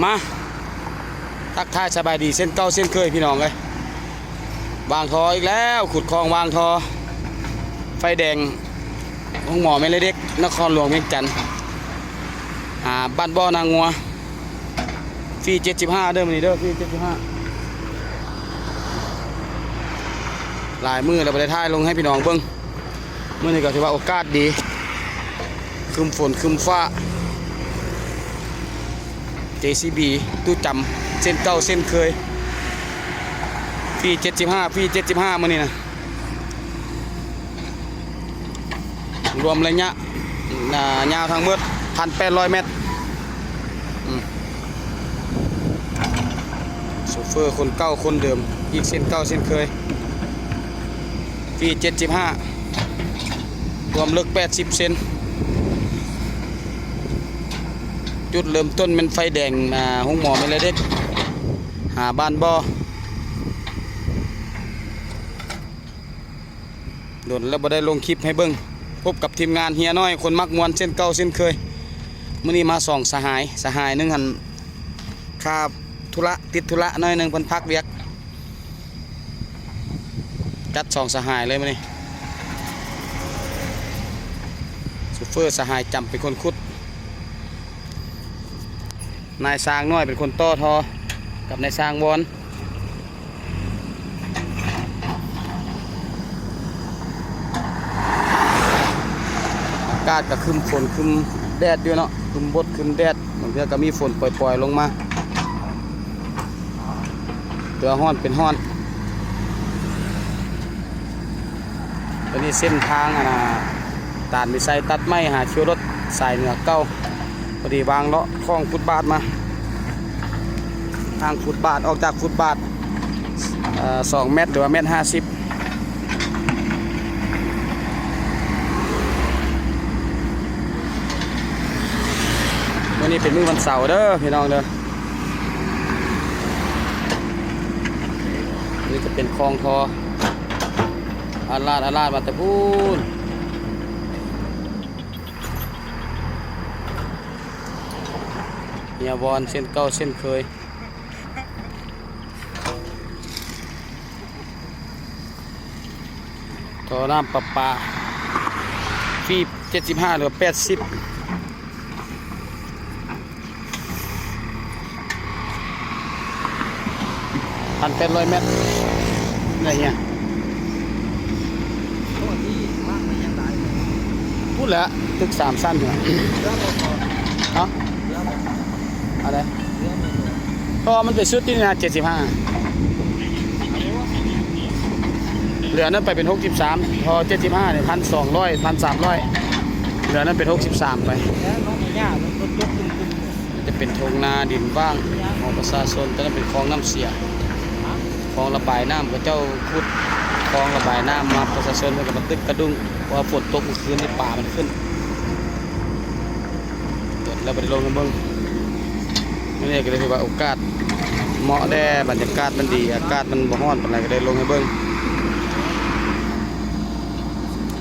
ມາທັກທາຍສະບາຍດີເຊັ່ນເກົ່າເຊັ່ນເຄີຍພີ່ນ້ອງເອີຍ. ວາງທໍ່ອີກແລ້ວ, ຂຸດຄອງວາງທໍ່ ໄຟແດງໂຮງໝໍແມ່ເລເດັກ ນະຄອນຫຼວງວຽງຈັນ ຫາບ້ານບໍ່ນາງົວ. ຟຣີເຈັດສິບຫ້າເດີມື້ນີ້ເດີ ຟຣີເຈັດສິບຫ້າ. ຫຼາຍມື້ແລ້ວບໍ່ໄດ້ຖ່າຍລົງໃຫ້ພີ່ນ້ອງເບິ່ງ. ມື້ນີ້ກໍຖືວ່າໂອກາດດີ, ຄຶ້ມຝົນຄຶ້ມຟ້າ. ເຈຊີບີ ຕູ້ຈຳ ເຊັ່ນເກົ່າເຊັ່ນເຄີຍ. ຟຣີເຈັດສິບຫ້າ ຟຣີເຈັດສິບຫ້າມື້ນີ້ນະ. ລວມໄລຍະ ອ່າ ຍາວທັງໝົດ ພັນແປດຮ້ອຍແມັດ. ອືມ ໂຊເຟີຄົນເກົ່າຄົນເດີມ ອີກເຊັ່ນເກົ່າເຊັ່ນເຄີຍ. ຟຣີເຈັດສິບຫ້າ ຄວາມເລິກແປດສິບເຊັນ. ຈຸດເລີ່ມຕົ້ນແມ່ນໄຟແດງ ອ່າ ໂຮງໝໍແມ່ເລເດັກ ຫາບ້ານບໍ່. ດົນແລ້ວບໍ່ໄດ້ລົງຄລິບໃຫ້ເບິ່ງ. ພົບກັບທີມງານເຮຍນ້ອຍຄົນມັກມ່ວນເຊັ່ນເກົ່າເຊັ່ນເຄີຍ. ມື້ນີ້ມາສອງສະຫາຍ, ສະຫາຍໜຶ່ງຫັ້ນຄາທຸລະ ຕິດທຸລະໜ້ອຍໜຶ່ງ ເພິ່ນພັກວຽກ. ຈັດສອງສະຫາຍເລີຍມື້ນີ້. ໂຊເຟີສະຫາຍຈຳເປັນຄົນຂຸດ, ນາຍຊ່າງນ້ອຍເປັນຄົນຕໍ່ທໍ່ກັບນາຍຊ່າງວອນ. ອາກາດກໍຄຶ້ມຝົນຄຶ້ມແດດຢູ່ເນາະ, ຄຶ້ມບົດຄຶ້ມແດດ, ບາງເທື່ອກໍມີຝົນປ່ອຍໆລົງມາ. ເທື່ອຮ້ອນເປັນຮ້ອນ. ຕົວນີ້ເສັ້ນທາງ ອັນນ່າ ຕານວິໄຊຕັດໄມ້ຫາຄິວລົດສາຍເໜືອເກົ່າ. ພໍດີວາງເລາະຂອງຟຸດບາດມາ, ທາງຟຸດບາດ, ອອກຈາກຟຸດບາດ ເອີ ສອງແມັດ ຫຼືວ່າແມັດຫ້າສິບ. ມື້ນີ້ເປັນມື້ວັນເສົາເດີພີ່ນ້ອງເດີ. ນີ້ກໍເປັນຄອງທໍ່ ອາລາດອາລາດມາແຕ່ພຸ້ນ. ເຮຍວອນເຊັ່ນເກົ່າເຊັ່ນເຄີຍ. ທໍ່ນ້ຳປະປາ ຟຣີເຈັດສິບຫ້າ ຫຼືແປດສິບ. ພັນແປດຮ້ອຍແມັດ ໄດ້ເຮຍ. ພຸ້ນແຫຼະ ຕຶກສາມຊັ້ນພຸ້ນ. ຮະ? ອັນໃດ? ເພາະວ່າມັນໄປສຸດທີ່ນີ້ນະ ເຈັດສິບຫ້າ. ເຫຼືອນັ້ນໄປເປັນຫົກສິບສາມ, ພໍເຈັດສິບຫ້ານີ້ ພັນສອງຮ້ອຍ ພັນສາມຮ້ອຍ, ເຫຼືອນັ້ນເປັນຫົກສິບສາມໄປ. ມັນຈະເປັນທົ່ງນາດິນວ່າງຂອງປະຊາຊົນ, ຕົວນັ້ນເປັນຄອງນ້ຳເສຍ, ຄອງລະບາຍນ້ຳ ເຂົາເຈົ້າຂຸດຄອງລະບາຍນ້ຳມາ, ປະຊາຊົນເພິ່ນກໍມາຕຶກກະດຸ້ງ, ເພາະວ່າຝົນຕົກມື້ຄືນນີ້ປາມັນຂຶ້ນ. ແລ້ວບໍ່ໄດ້ລົງໃຫ້ເບິ່ງ. ມື້ນີ້ກໍເລີຍຖືວ່າໂອກາດເໝາະແດ່, ບັນຍາກາດມັນດີ, ອາກາດມັນບໍ່ຮ້ອນປານໃດ, ກໍໄດ້ລົງໃຫ້ເບິ່ງ.